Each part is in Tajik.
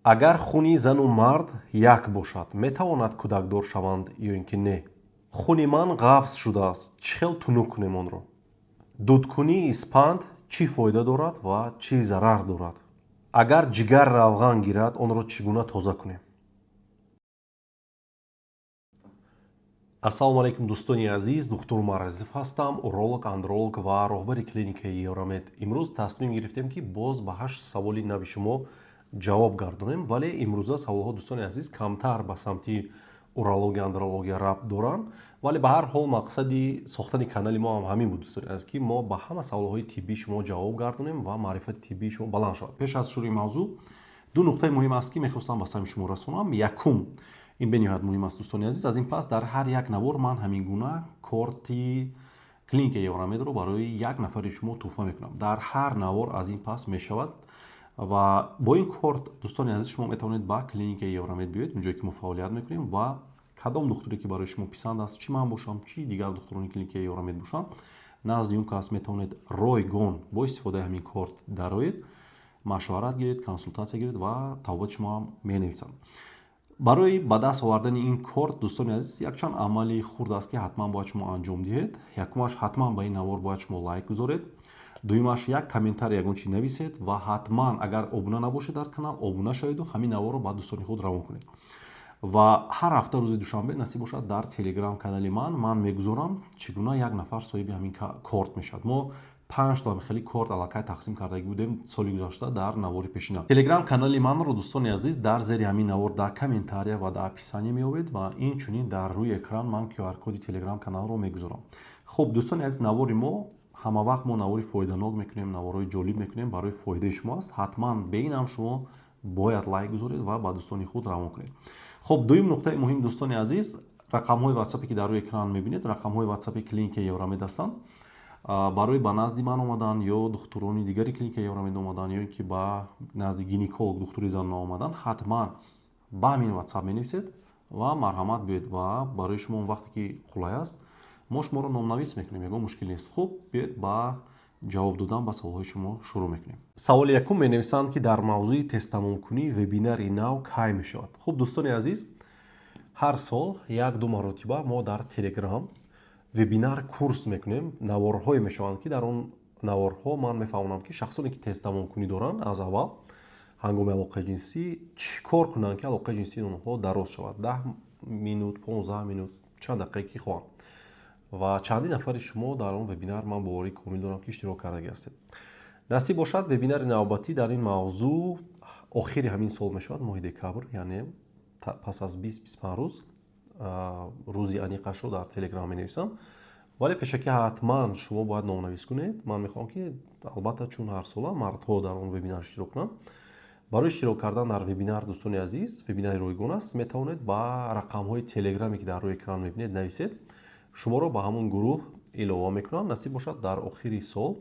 Агар хуни зану мард як бошад, метавонад кӯдакдор шаванд ё ин ки не? Хуни ман ғафз шудааст, чӣ хел тунук кунем онро? Дудкунии испанд чӣ фоида дорад ва чӣ зарар дорад? Агар ҷигар равған гирад, онро чӣ гуна тоза кунем? Ассалому алайкум, дӯстони азиз, духтур Маразиф ҳастам, уролог, андролог ва роҳбари клиникаи Евромед. Имрӯз тасмим гирифтем, ки боз ба ҳашт саволи нави шумо ҷавоб гардонем, вале имрӯза саволҳо, дӯстони азиз, камтар ба самти урология, андрология рабт доранд, вале ба ҳар ҳол мақсади сохтани канали мо ҳам ҳамин буд, дӯстони азиз, ки мо ба ҳама саволҳои тиббии шумо ҷавоб гардонем ва маърифати тиббии шумо баланд шавад. Пеш аз шурӯи мавзӯъ ду нуқтаи муҳим аст, ки мехостам ба самти шумо расонам. Якум, ин бениҳоят муҳим аст, дӯстони азиз, аз ин пас дар ҳар як навор ман ҳамин гуна корти клиникаи Евромедро барои як нафари шумо туҳфа мекунам. Дар ҳар навор аз ин пас мешавад ва бо ин корт, дӯстони азиз, шумо метавонед ба клиникаи Евромед биёед, унҷое ки мо фаъолият мекунем, ва кадом духтуре ки барои шумо писанд аст, чӣ ман бошам, чӣ дигар духтурони клиникаи Евромед бошанд, назди он кас метавонед ройгон бо истифодаи ҳамин корт дароед, машварат гиред, консултатсия гиред ва табобати шумо ҳам менависанд. Барои ба даст овардани ин корт, дӯстони азиз, якчанд амали хурд аст, ки ҳатман бояд шумо анҷом диҳед. Якумаш, ҳатман ба ин навор бояд шумо лайк гузоред. Дуюмаш, як комментарий, ягон чи нависед ва ҳатман, агар обуна набошед дар канал, обуна шаведу ҳамин наворро ба дӯстони худ равон кунед. Ва ҳар ҳафта рӯзи душанбе, насиб бошад, дар телеграм канали ман мегузорам, чӣ гуна як нафар соҳиби ҳамин корт мешавад. Мо панҷ то хеле корт аллакай тақсим кардагӣ будем соли гузашта дар навори пешина. Телеграм канали манро, дӯстони азиз, дар зери ҳамин навор дар комментария ва дар описание меёбед ва инчунин дар рӯи экран ман QR коди телеграм каналро мегузорам. Хуб, дӯстони азиз, навори мо, ҳама вақт мо навори фоиданок мекунем, наворҳои ҷолиб мекунем, барои фоидаи шумо аст. Ҳатман бе ин ҳам шумо бояд лайк гузоред ва ба дӯстони худ равон кунед. Хуб, дуюм нуқтаи муҳим, дӯстони азиз, рақамҳои ватсапе, ки дар рӯи экран мебинед, рақамҳои ватсапи клиникаи Евромед ҳастанд. Барои ба назди ман омадан ё духтурони дигари клиникаи Евромед омадан ё ин ки ба назди гинеколог, духтури занона омадан, ҳатман ба ҳамин ватсап менависед ва марҳамат, биёед ва барои шумо он вақте ки қулай аст, мо шуморо номнавис мекунем, ягон мушкил нест. Хуб, биёед, ба ҷавоб додан ба саволҳои шумо шурӯъ мекунем. Саволи якум, менависанд, ки дар мавзӯи тезтамомкунӣ вебинари нав кай мешавад? Хуб, дӯстони азиз, ҳар сол як-ду маротиба мо дар телеграм вебинар курс мекунем. Наворҳое мешаванд, ки дар он наворҳо ман мефаҳмонам, ки шахсоне ки тезтамомкунӣ доранд, аз аввал ҳангоми алоқаи ҷинсӣ чӣ кор кунанд, ки алоқаи ҷинсии онҳо дароз шавад: 10 минут, 15 минут, чанд дақиқае ки хоҳанд. Ва чандин нафари шумо дар он вебинар, ман боварии комил дорам, ки иштирок кардагӣ ҳастед. Насиб бошад, вебинари навбатӣ дар ин мавзӯъ охири ҳамин сол мешавад, моҳи декабр, яъне пас аз 20-25 рӯз. Рӯзи аниқашро дар телеграм менависам, вале пешакӣ ҳатман шумо бояд номнавис кунед. Ман мехоҳам, ки албатта, чун ҳарсола, мардҳо дар он вебинар иштирок кунанд. Барои иштирок кардан дар вебинар, дӯстони азиз, вебинари ройгон аст, метавонед ба рақамҳои телеграме, ки дар рӯи экран мебинед, нависед, шуморо ба ҳамон гурӯҳ илова мекунам. Насиб бошад, дар охири сол,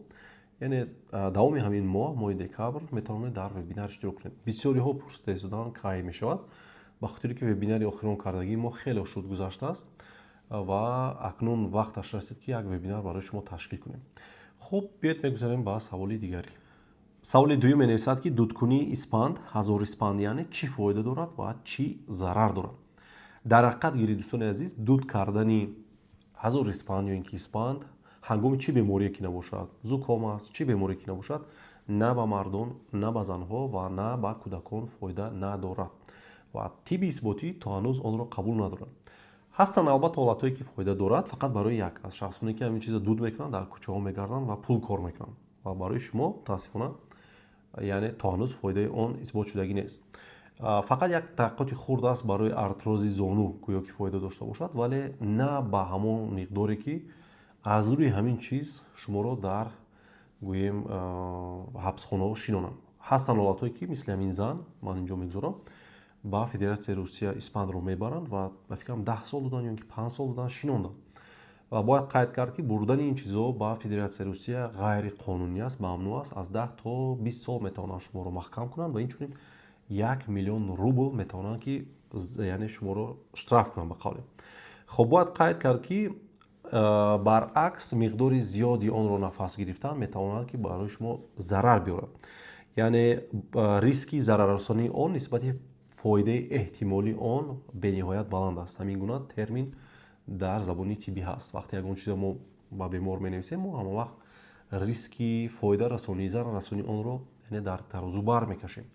яъне давоми ҳамин моҳ, моҳи декабр, метавонед дар вебинар иштирок кунед. Бисёриҳо пурсида истоданд, кай мешавад, ба хотире ки вебинари охирон кардагии мо хеле шуд гузаштааст ва акнун вақташ расид, ки як вебинар барои шумо ташкил кунем. Хуб, биёед, мегузарем ба саволи дигарӣ. Саволи дуюм, менависад, ки дудкунии испанд, ҳазор испанд яъне, чӣ фоида дорад ва чӣ зарар дорад? Дар ҳақиқат гиред, дӯстони азиз, дуд кардани ҳазор испанд ё ин ки испанд ҳангоми чӣ беморие ки набошад, зуком аст, чӣ беморие ки набошад, на ба мардон, на ба занҳо ва на ба кӯдакон фоида надорад ва тибби исботӣ то ҳанӯз онро қабул надорад. Ҳастанд, албатта, ҳолатҳое, ки фоида дорад, фақат барои як аз шахсоне, ки ҳамин чиза дуд мекунанд, дар кӯчаҳо мегарданд ва пул кор мекунанд, ва барои шумо, мутаассифона, яъне то ҳанӯз фоидаи он исботшудагӣ нест. Фақат як таҳқиқоти хурд аст барои артрози зону, гӯё ки фоида дошта бошад, вале на ба ҳамон миқдоре, ки аз рӯи ҳамин чиз шуморо дар, гӯем, ҳабсхонаҳо шинонанд. Ҳастанд ҳолатҳое, ки мисли ҳамин зан, ман инҷо мегузорам, ба Федератсияи Русия испандро мебаранд ва ба фикрам, 10 сол додан ё ин ки 5 сол додан, шинонданд. Ва бояд қайд кард, ки бурдани ин чизҳо ба Федератсияи Русия ғайриқонунӣ аст, мамнӯъ аст. Аз 10 то 20 сол метавонанд шуморо маҳкам кунанд ва инчунин 1 миллион рубл метавонанд, ки яъне шуморо штраф кунанд, ба қавле. Хоб, бояд қайд кард, ки баръакс, миқдори зиёди онро нафас гирифтан метавонад, ки барои шумо зарар биёрад. Яъне риски зараррасонии он нисбати фоидаи эҳтимолии он бениҳоят баланд аст. Ҳамин гуна термин дар забони тиббӣ ҳаст. Вақте ягон чизо мо ба бемор менависем, мо ҳама вақт риски фоида расонӣ, зараррасонии онро, яъне, дар тарозу бар мекашем.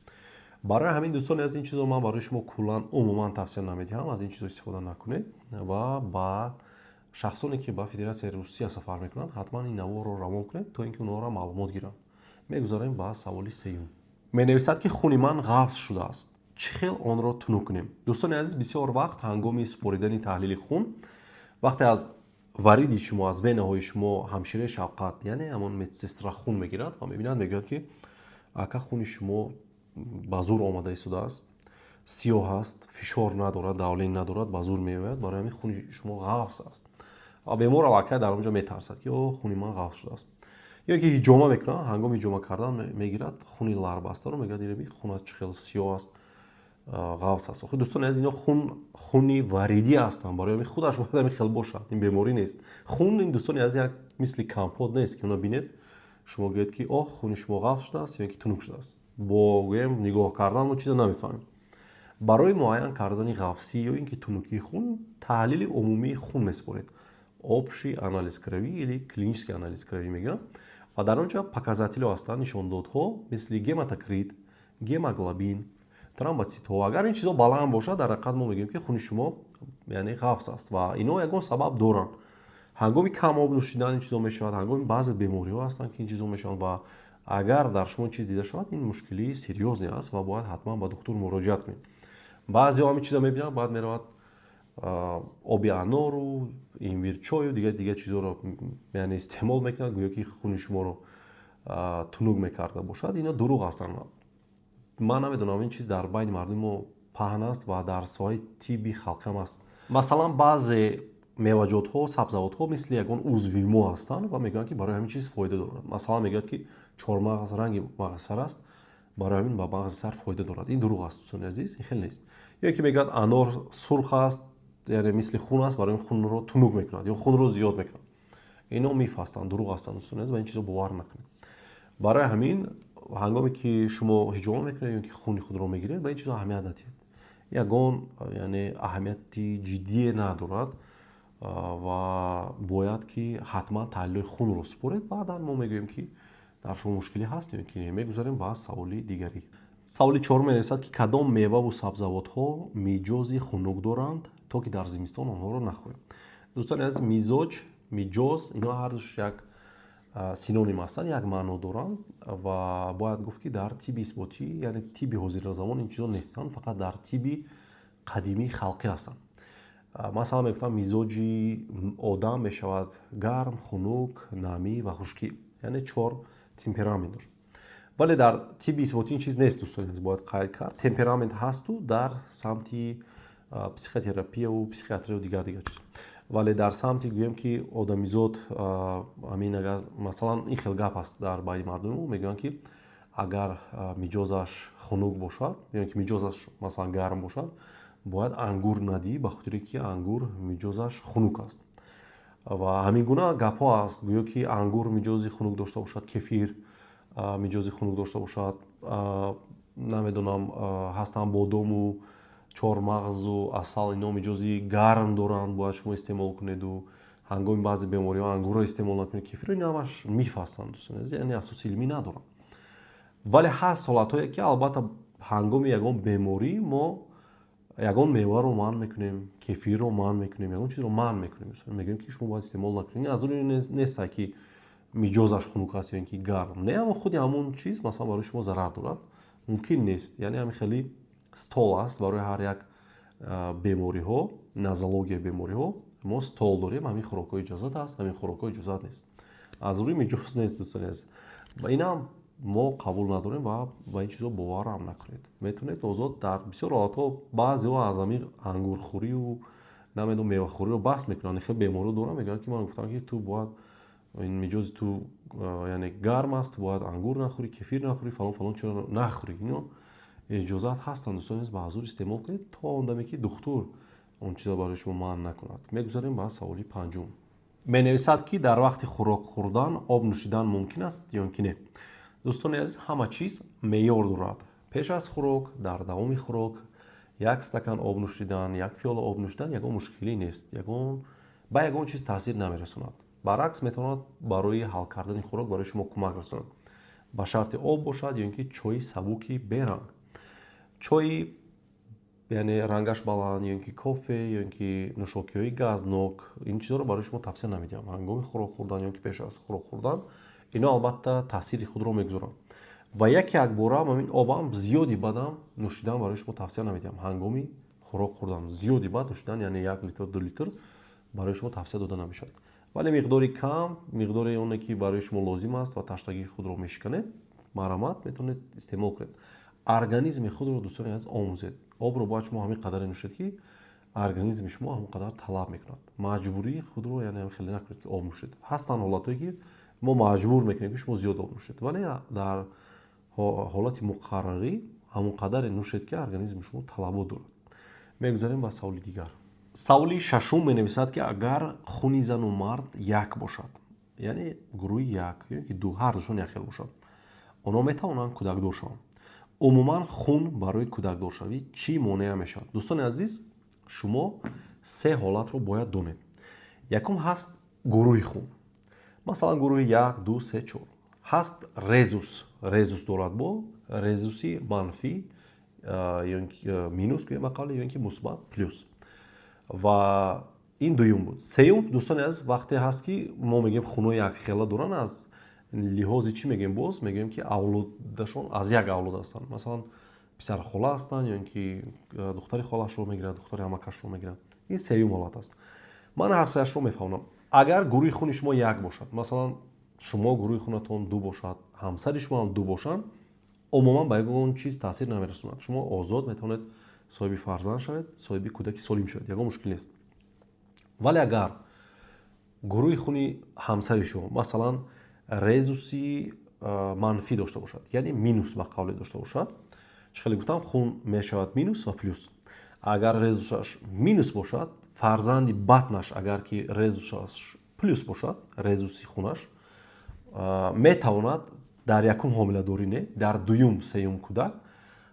Барои ҳамин, дӯстони, аз ин чизо ман барои шумо куллан, умуман тавсия намедиҳам, аз ин чизо истифода накунед ва ба шахсоне, ки ба Федератсияи Русия сафар мекунанд, ҳатман ин наворро равон кунед, то ин ки онҳоро маълумот гиранд. Мегузарем ба саволи сеюм. Менависад, ки хуни ман ғафз шудааст, чӣ хел онро тунук кунем? Дӯстони азиз, бисёр вақт ҳангоми супоридани таҳлили хун, вақте аз вариди шумо, аз венаҳои шумо ҳамшираи шафқат, яъне ҳамон медсестра, хун мегирад ва мебинад, мегӯяд, ки ака, хуни шумо ба зур омада истодааст, сиёҳ аст, фишор надорад, давление надорад, ба зур меояд, барои ҳамин хуни шумо ғафз аст. Ва бемор аллакай дар он ҷо метарсад, ки о, хуни ман ғафз шудааст. Ё ки ҳиҷома мекунад, ҳангоми ҳиҷома кардан мегирад хуни ларбастаро, мегӯяд: ина би, хунат чӣ хел сиёҳ аст, ғафз аст. Охи, дӯстони азиз, ино хун хуни варидӣ ҳастанд, барои ҳамин худаш бояд ҳамин хел бошад. Ин беморӣ нест. Хун ин, дӯстони азиз, як мисли компот нест, ки уна бинед, шумо гӯед, ки оҳ, хуни шумо ғафз шудааст ё ки тунук шудааст. Бо, гӯем, нигоҳ кардан мо чиза намефаҳмем. Барои муайян кардани ғафсӣ ё ин ки тунукии хун таҳлили умумии хун месупоред, общий анализ крови или клинический анализ крови мегӯянд. Ва дар он ҷо показателҳо ҳастанд, нишондодҳо, мисли гематокрит, гемоглобин, тромбоцитҳо. Агар ин чизҳо баланд бошад, дар ҳақиқат мо мегӯем, ки хуни шумо, яъне, ғафз аст. Ва ино ягон сабаб доранд: ҳангоми кам об нӯшидан ин чизо мешавад, ҳангоми баъзе бемориҳо ҳастанд, ки ин чизо мешаванд. Ва агар дар шумо чиз дида шавад, ин мушкилии серьёзный аст ва бояд ҳатман ба духтур муроҷиат кунед. Баъзеҳо ҳамин чизо мебинанд, баъд меравад, оби анору имбирчою дигар дигар чизҳоро, яъне, истеъмол мекунад, гӯё ки хуни шуморо тунук мекарда бошад. Ино дурӯғ ҳастанд. Ман намедонам, ин чиз дар байни мардуми мо паҳн аст ва дар соҳаи тибби халқиам аст. Масалан, баъзе меваҷотҳо, сабзавотҳо мисли ягон узви мо ҳастанд ва мегӯянд, ки барои ҳамин чиз фоида дорад. Масалан, мегӯяд, ки чормағз ранги мағзи сар аст, барои ҳамин ба мағзи сар фоида дорад. Ин дурӯғ аст, дӯстони азиз, ин хел нест. Ё ки мегӯяд, анор сурх аст, яъне мисли хун аст, барои ҳамин хунро тунук мекунад ё хунро зиёд мекунад. Ино миф ҳастанд, дурӯғ ҳастанд, дӯстони азиз, ба ин чизо бовар накунед. Барои ҳамин, ҳангоме ки шумо ҳиҷома мекунед ё ки хуни худро мегиред, ба ин чизо аҳамият надиҳед, ягон, яъне, аҳамияти ҷиддие надорад ва бояд ки ҳатман таҳлилҳои хунро супоред, баъдан мо мегӯем, ки дар шумо мушкилӣ ҳаст ё ки не. Мегузарем ба саволи дигарӣ. Саволи чорум менависад, ки кадом меваву сабзавотҳо миҷози хунук доранд, то ки дар зимистон онҳоро нахӯрем? Дӯстони азиз, мизоҷ, миҷоз, инҳо ҳардуш як синоним ҳастанд, як маъно доранд. Ва бояд гуфт, ки дар тибби исботӣ, яъне тибби ҳозиразамон, ин чизо нестанд, фақат дар тибби қадимии халқӣ ҳастанд. Масалан, мегуфтам, мизоҷи одам мешавад гарм, хунук, намӣ ва хушкӣ, яъне чор темперамент дошт. Вале дар тибби исботӣ ин чиз нест, дӯстони азиз, бояд қайд кард. Темперамент ҳасту дар самти психотерапияву психиатрияу дигар дигар чиз, вале дар самти, гӯем, ки одамизод ҳамин, агар масалан ин хел гап аст дар байни мардуми, мегӯянд, ки агар миҷозаш хунук бошад ё ки миҷозаш, масалан, гарм бошад, бояд ангур надиҳӣ, ба хотире ки ангур миҷозаш хунук аст. Ва ҳамин гуна гапҳо аст, гӯё ки ангур миҷози хунук дошта бошад, кефир миҷози хунук дошта бошад, намедонам, ҳастанд бодому чормағзу асал, ино миҷози гарм доранд, бояд шумо истеъмол кунеду ҳангоми баъзе бемориҳо ангурро истеъмол накунед, кефирро. Ин ҳамаш миф ҳастанд, дӯстони азиз, яъне асоси илмӣ надоранд. Вале ҳаст ҳолатҳое, ки албатта ҳангоми ягон беморӣ мо ягон меваро манъ мекунем, кефирро манъ мекунем, ягон чизро манъ мекунем, мегӯем, ки шумо бояд истеъмол накунед. Аз рӯи нестае, ки миҷозаш хунук аст ё ин ки гарм, не, аммо худи ҳамон чиз, масалан, барои шумо зарар дорад, мумкин нест. Яъне ҳамин хеле стол аст барои ҳар як бемориҳо, нозологияи бемориҳо мо стол дорем: ҳамин хӯрокҳо иҷозат аст, ҳамин хӯрокҳо иҷозат нест. Аз рӯи миҷоз нест, дӯстони азиз, ва инам мо қабул надорем ва ба ин чизо боварам накунед. Метавонед озод. Дар бисёр ҳолатҳо баъзеҳо аз ҳамин ангурхӯрию, намедонам, мевахӯриро бас мекунанд, хеле бемориҳо доранд, мегӯянд, ки ман гуфтам, ки ту бояд, ин миҷози ту, яъне, гарм аст, ту бояд ангур нахӯрӣ, кефир нахӯрӣ, фалон фалон чиро нахӯрӣ. Ино иҷозат ҳастанд, дӯстони азиз, ба ҳузур истеъмол кунед, то он даме ки духтур он чизро барои шумо манъ накунад. Мегузарем ба саволи панҷум. Менависад, ки дар вақти хӯрок хӯрдан об нӯшидан мумкин аст ё ки не? Дӯстони азиз, ҳама чиз меъёр дорад. Пеш аз хӯрок, дар давоми хӯрок як стакан об нӯшидан, як пиёла об нӯшидан ягон мушкилӣ нест, ягон ба ягон чиз таъсир намерасонад. Баръакс, метавонад барои ҳал кардани хӯрок барои шумо кӯмак расонад, ба шарти об бошад ё ин ки чойи сабуки беранг. Чойи, яъне, рангаш баланд, ё ин ки кофе, ё ин ки нӯшокиҳои газнок, ин чизҳоро барои шумо тавсия намедиҳам ҳангоми хӯрок хӯрдан ё ин ки пеш аз хӯрок хӯрдан. Ино албатта таъсири худро мегузоранд. Ва яке якбора ҳамин обам зиёди бадам нӯшидан барои шумо тавсия намедиҳам. Ҳангоми хӯрок хӯрдан зиёди бад нӯшидан, яъне 1 литр, 2 литр барои шумо тавсия дода намешавад. Вале миқдори кам, миқдори оне ки барои шумо лозим аст ва ташнагии худро мешиканед, марҳамат, метавонед истеъмол кунед. Организми худро, дӯстони азиз, омӯзед. Обро бояд шумо ҳамин қадаре нӯшед, ки организми шумо ҳамон қадар талаб мекунад. Маҷбурии худро, яъне, хеле накунед, ки об нӯшед. Ҳастанд ҳолатҳое, ки мо маҷбур мекунем, ки шумо зиёд об нӯшед, вале дар ҳолати муқаррарӣ ҳамон қадаре нӯшед, ки организми шумо талабот дорад. Мегузарем ба саволи дигар. Саволи шашум менависад, ки агар хуни зану мард як бошад, яъне гурӯҳи як ё ки ду, ҳардушон якхел бошад, онҳо метавонанд кӯдакдор шаванд? Умуман, хун барои кӯдакдоршавӣ чӣ монеа мешавад? Дӯстони азиз, шумо се ҳолатро бояд донед. Якум, ҳаст гурӯҳи хун, масалан, гурӯҳи як, ду, се, чор. Ҳаст резус, резус дорад, бо резуси манфӣ ё минус гӯем ба қавле, ё ин ки мусбат, плюс. Ва ин дуюм буд. Сеюм, дӯстони азиз, вақте ҳаст, ки мо мегӯем хунои якхела доранд, аз лиҳози чӣ мегӯем? Боз мегӯем, ки авлодашон аз як авлод ҳастанд, масалан, писархола ҳастанд ё ин ки духтари холашро мегирад, духтари амакашро мегирад. Ин сеюм ҳолат аст. Ман ҳар сеашро мефаҳмонам. Агар гурӯҳи хуни шумо як бошад, масалан, шумо гурӯҳи хунатон ду бошад, ҳамсари шумо ҳам ду бошанд, умуман ба ягон чиз таъсир намерасонад. Шумо озод метавонед соҳиби фарзанд шавед, соҳиби кӯдаки солим шавед, ягон мушкил нест. Вале агар гурӯҳи хуни ҳамсари шумо, масалан, резуси манфӣ дошта бошад, яъне минус ба қавле дошта бошад, чӣ хеле гуфтам, хун мешавад минус ва плюс, агар резусаш минус бошад, фарзанди батнаш агар ки резусаш плюс бошад, резуси хунаш, метавонад дар якум ҳомиладорӣ не, дар дуюм, сеюм кӯдак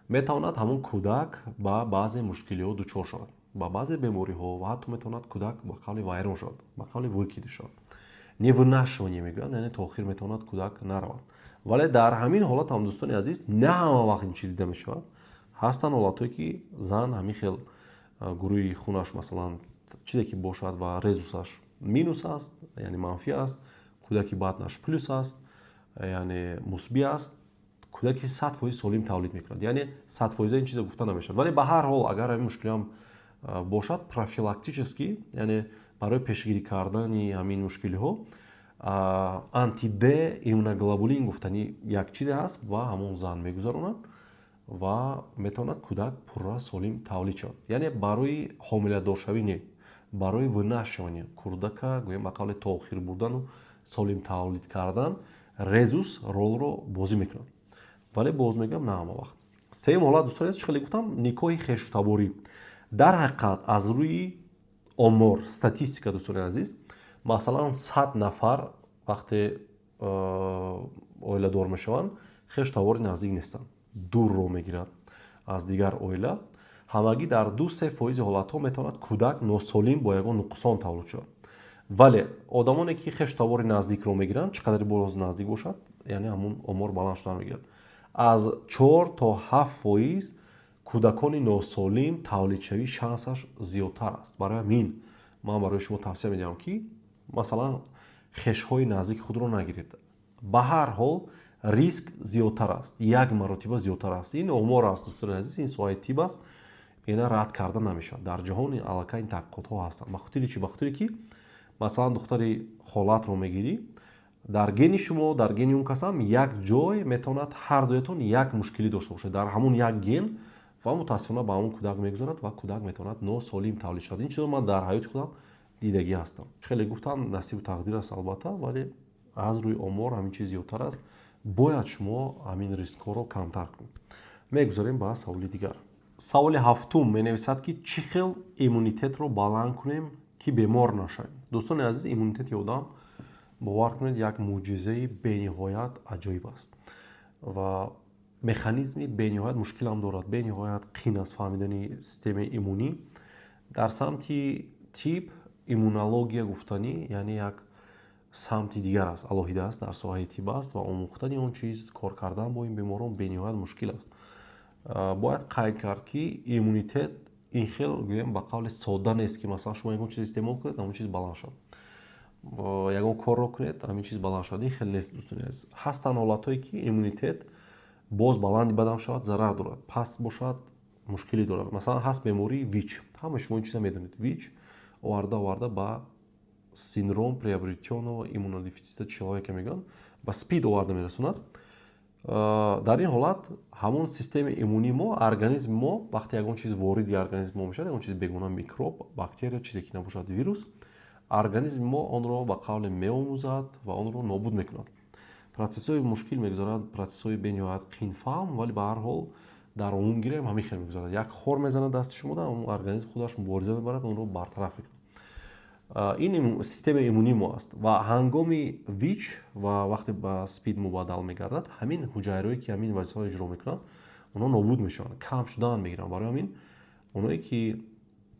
метавонад ҳамон кӯдак ба баъзе мушкилиҳо дучор шавад, ба баъзе бемориҳо, ва ҳатто метавонад кӯдак ба қавли вайрон шавад, ба қавли выкидыш шавад, невынашивание мегӯянд, яъне то охир метавонад кӯдак наравад. Вале дар ҳамин ҳолат ҳам, дӯстони азиз, на ҳама вақт ин чиз дида мешавад. Ҳастанд ҳолатҳое, ки зан ҳамин хел гурӯҳи хунаш, масалан, чизе ки бошад ва резусаш минус аст, яъне манфӣ аст, кӯдаки батнаш плюс аст, яъне мусбӣ аст, кӯдаки 100% солим тавлид мекунад. Яъне 100-фоиза ин чизо гуфта намешавад. Вале ба ҳар ҳол, агар ҳамин мушкилиам бошад, профилактически, яъне барои пешгирӣ кардани ҳамин мушкилиҳо, анти-Д иммуноглобулин гуфтани як чизе ҳаст ва ҳамон зан мегузаронад ва метавонад кӯдак пурра солим тавлид шавад. Яъне барои ҳомиладоршавӣ не, барои вынашивание кӯдака, гӯем, ба қавли то охир бурдану солим тавлид кардан резус ролро бозӣ мекунад. Вале боз мегӯям, на ҳама вақт. Сеюм ҳолат, дӯстони азиз, чӣ хеле гуфтам, никоҳи хешутаборӣ. Дар ҳақиқат, аз рӯи омор, статистика, дӯстони азиз, масалан, 100 нафар вақте оиладор мешаванд, хештабори наздик нестанд, дурро мегирад аз дигар оила, ҳамагӣ дар 2-3 фоизи ҳолатҳо метавонад кӯдак носолим, бо ягон нуқсон тавлуд шавад. Вале одамоне ки хештабори наздикро мегиранд, чӣ қадаре боз наздик бошад, яъне ҳамун омор баланд шудан мегирад, аз 4 то 7 фоиз кӯдакони носолим тавлидшавӣ шансаш зиёдтар аст. Барои ҳамин ман барои шумо тавсия медиҳам, ки масалан, хешҳои наздики худро нагиред. Ба ҳар ҳол риск зиёдтар аст, як маротиба зиёдтар аст. Ин омор аст, дӯстони азиз, ин соҳаи тиб аст, ина рад карда намешавад. Дар ҷаҳон аллакай ин таҳқиқотҳо ҳастанд. Ба хотири чӣ? Ба хотире ки, масалан, духтари холатро мегирӣ, дар гени шумо, дар гени он касам як ҷой метавонад ҳар дуятон як мушкилӣ дошта бошад дар ҳамун як ген ва мутаассифона ба ҳамун кӯдак мегузарад ва кӯдак метавонад носолим тавлид шавад. Ин чизо ман дар ҳаёти худам дидагӣ ҳастам. Хеле гуфтам, насибу тақдир аст, албатта, вале аз рӯи омор ҳамин чиз зиёдтар аст. Бояд шумо ҳамин рискҳоро камтар кунед. Мегузарем ба саволи дигар. Саволи ҳафтум менависад, ки чӣ хел иммунитетро баланд кунем, ки бемор нашавем? Дӯстони азиз, иммунитети одам, бовар кунед, як мӯъҷизаи бениҳоят аҷоиб аст. Ва механизми бениҳоят мушкилам дорад, бениҳоят қин аст фаҳмидани системаи иммунӣ. Дар самти тиб иммунология гуфтанӣ, яъне як самти дигар аст, алоҳида аст, дар соҳаи тиб аст ва омӯхтани он чиз, кор кардан бо ин беморон бениҳоят мушкил аст. Бояд қайд кард, ки иммунитет ин хел, гӯем, ба қавли содда нест, ки масалан шумо ягон чиз истеъмол кунед, ҳамон чиз баланд шавад, ягон корро кунед, ҳамин чиз баланд шавад. Ин хел нест, дӯстони азиз. Ҳастанд ҳолатҳое, ки иммунитет боз баланди бадан шавад, зарар дорад, паст бошад, мушкилӣ дорад. Масалан, ҳаст бемории ВИЧ, ҳамаи шумо ин чиза медонед. ВИЧ оварда ба синдром приобретенного иммунодефицита человека мегӯянд, ба СПИД оварда мерасонад. Дар ин ҳолат ҳамон системаи иммунии мо, организми мо, вақте ягон чиз вориди организми мо мешавад, ягон чизи бегона, микроб, бактерия, чизе ки набошад, вирус, организми мо онро, ба қавле, меомӯзад ва онро нобуд мекунад. Процессҳои мушкил мегузарад, процессҳои бениҳоят қинфаҳм, вале ба ҳар ҳол дар умум гирем, ҳамин хел мегузарад. Як хор мезанад дасти шумода, он организм худаш мубориза мебарад, онро бартараф мекунад. Ин системаи иммунии мо аст. Ва ҳангоми ВИЧ ва вақте ба СПИД мубаддал мегардад, ҳамин ҳуҷайраое, ки ҳамин вазифаро иҷро мекунанд, онҳо нобуд мешаванд, кам шудан мегиранд. Барои ҳамин оное, ки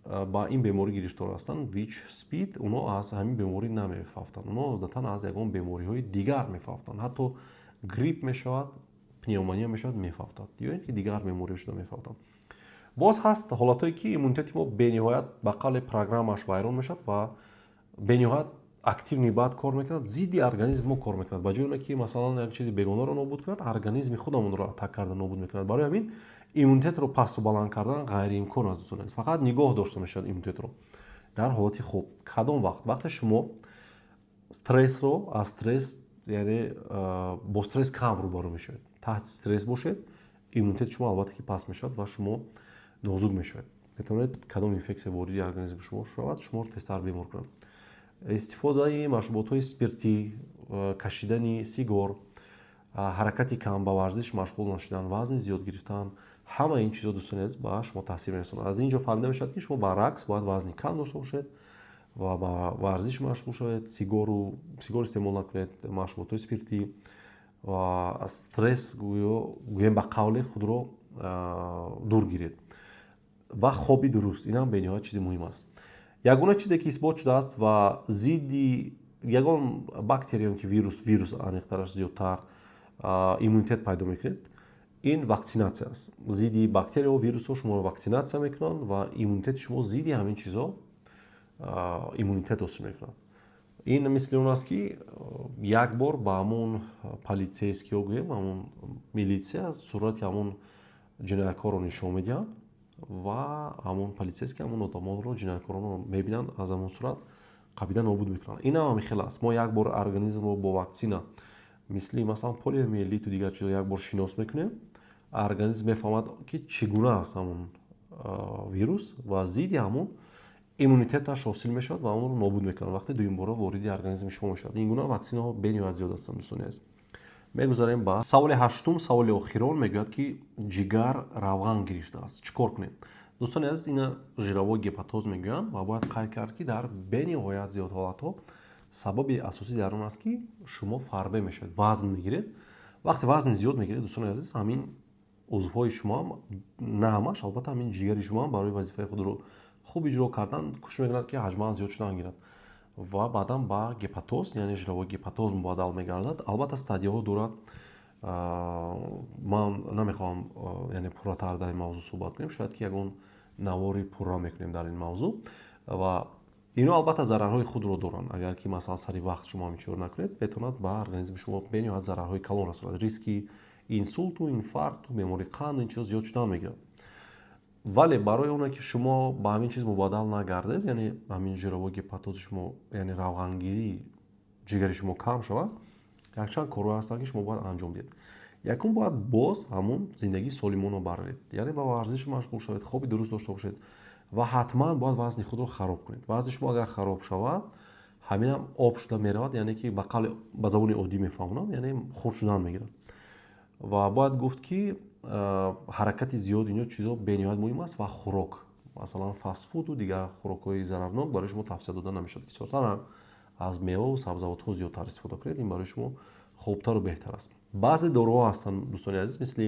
ба ин беморӣ гирифтор ҳастанд, ВИЧ, СПИД, онҳо аз ҳамин беморӣ намефавтанд, онҳо одатан аз ягон бемориҳои дигар мефавтанд. Ҳатто грипп мешавад, пневмония мешавад, мефавтад, ё ин ки дигар бемориҳо шуда мефавтанд. Боз ҳаст ҳолатҳое, ки иммунитети мо бениҳоят, ба қавле, программааш вайрон мешавад ва бениҳоят активный бад кор мекунад, зидди организми мо кор мекунад. Ба ҷои оне ки масалан як чизи бегонаро нобуд кунад, организми худамонро атак карда нобуд мекунад. Барои ҳамин иммунитетро пасту баланд кардан ғайриимкон аст, дӯстони азиз. Фақат нигоҳ дошта мешавад иммунитетро дар ҳолати хуб. Кадом вақт? Вақте шумо стрессро аз стресс, яъне бо стресс кам рӯбарӯ мешавед. Таҳти стресс бошед, иммунитети шумо албатта ки паст мешавад ва шумо нозук мешавед, метавонед кадом инфексия вориди организми шумо шавад, шуморо тезтар бемор кунад. Истифодаи машруботҳои спиртӣ, кашидани сигор, ҳаракати кам, ба варзиш машғул нашудан, вазни зиёд гирифтан, ҳамаи ин чизҳо, дӯстони азиз, ба шумо таъсир мерасонад. Аз ин ҷо фаҳмида мешавад, ки шумо баръакс бояд вазни кам дошта бошед ва ба варзиш машғул шавед, сигор истеъмол накунед, машруботҳои спиртӣ ва аз стресс, гӯем, ба қавле, худро дур гиред. Ва хоби дуруст, инам бениҳоят чизи муҳим аст. Ягона чизе, ки исбот шудааст ва зидди ягон бактерия ки вирус, аниқтараш, зиёдтар иммунитет пайдо мекунед, ин ваксинатсия аст. Зидди бактерияо, вирусҳо шуморо ваксинатсия мекунанд ва иммунитети шумо зидди ҳамин чизҳо иммунитет ҳосил мекунад. Ин мисли он аст, ки як бор ба ҳамон полицейскиҳо, гӯем, ҳамон милитсия сурати ҳамон ҷинояткорро нишон медиҳанд ва ҳамон полицейский ҳамон одамонро, ҷинояткоронро мебинанд, аз ҳамон сурат қабида нобуд мекунанд. Инам ҳамин хел аст. Мо як бор организмро бо ваксина, мисли масалан полиомиелиту дигар чизо, як бор шинос мекунем, организм мефаҳмад, ки чӣ гуна аст ҳамон вирус ва зидди ҳамон иммунитеташ ҳосил мешавад ва онро нобуд мекунад, вақте дуюмбора вориди организми шумо мешавад. Ин гуна ваксинаҳо бениҳоят зиёд ҳастанд, дӯстони азиз. Мегузарем ба саволи ҳаштум, саволи охирон. Мегӯяд, ки ҷигар равған гирифтааст, чӣ кор кунем? Дӯстони азиз, ина жировой гепатоз мегӯянд ва бояд қайд кард, ки дар бениҳоят зиёд ҳолатҳо сабаби асосӣ дар он аст, ки шумо фарбе мешавед, вазн мегиред. Вақте вазни зиёд мегиред, дӯстони азиз, ҳамин узвҳои шумоам, на ҳамаш албатта, ҳамин ҷигари шумоам барои вазифаи худро хуб иҷро кардан кӯшиш мекунад, ки ҳаҷман зиёд шудан гирад ва баъдан ба гепатоз, яъне жировой гепатоз мубаддал мегардад. Албатта, стадияҳо дорад. Ман намехоҳам, яъне, пурратар дар ин мавзӯъ суҳбат кунем, шояд ки ягон навори пурра мекунем дар ин мавзӯъ. Ва ино албатта зарарҳои худро доранд. Агар ки масалан сари вақт шумо ҳамин чизро накунед, метавонад ба организми шумо бениҳоят зарарҳои калон расонад. Риски инсулту, инфаркту, бемории қанд, ин чизо зиёд шудан мегирад. Вале барои оне ки шумо ба ҳамин чиз мубаддал нагардед, яъне ҳамин жировой гепатози шумо, яъне равғангирии ҷигари шумо кам шавад, якчанд корҳое ҳастанд, ки шумо бояд анҷом диҳед. Якум, бояд боз ҳамун зиндагии солимонро бароред, яъне ба варзиш машғул шавед, хоби дуруст дошта бошед ва ҳатман бояд вазни худро хароб кунед. Вазни шумо агар хароб шавад, ҳаминам об шуда меравад, яъне ки ба қавли, ба забони оддӣ мефаҳмонам, яъне хурд шудан мегирад. Ва бояд гуфт, ки ҳаракати зиёд, ино чизо бениҳоят муҳим аст. Ва хӯрок, масалан фастфуду дигар хӯрокҳои зарарнок барои шумо тавсия дода намешавад. Бисёртар аз меваву сабзавотҳо зиёдтар истифода кунед, ин барои шумо хубтару беҳтар аст. Баъзе доруҳо ҳастанд, дӯстони азиз, мисли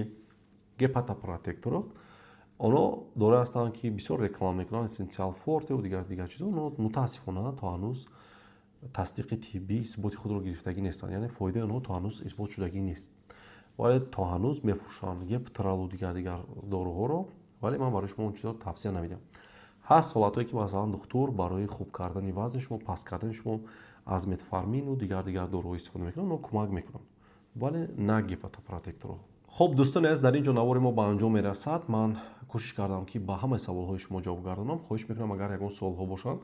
гепатопротекторо. Онҳо доруе ҳастанд, ки бисёр реклама мекунанд, Эссенциал Фортеву дигар дигар чизо. Онҳо, мутаассифона, то ҳанӯз тасдиқи тиббӣ, исботи худро гирифтагӣ нестанд, яъне фоидаи онҳо то ҳанӯз исбот шудагӣ нест, вале то ҳанӯз мефурӯшанд Гептралу дигар дигар доруҳоро. Вале ман барои шумо он чизро тавсия намедиҳам. Ҳаст ҳолатҳое, ки, масалан, духтур барои хуб кардани вазни шумо, паст кардани шумо аз метформину дигар дигар доруҳо истифода мекунанд, онҳо кӯмак мекунанд, вале на гепатопротекторҳо. Хуб, дӯстони азиз, дар ин ҷо навори мо ба анҷом мерасад. Ман кӯшиш кардам, ки ба ҳамаи саволҳои шумо ҷавоб гардонам. Хоҳиш мекунам, агар ягон суолҳо бошанд,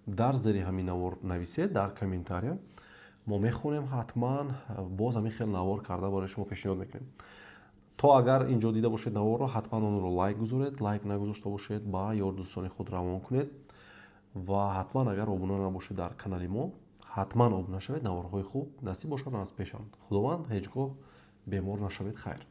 дар зери ҳамин навор нависед, дар комментария. Мо мехонем ҳатман, боз ҳамин хел навор карда барои шумо пешниҳод мекунем. То агар ин ҷо дида бошед наворро, ҳатман онро лайк гузоред, лайк нагузошта бошед, ба ёр дӯстони худ равон кунед ва ҳатман, агар обуна набошед дар канали мо, ҳатман обуна шавед. Наворҳои хуб насиб бошад аз пешанд. Худованд, ҳеҷ гоҳ бемор нашавед. Хайр.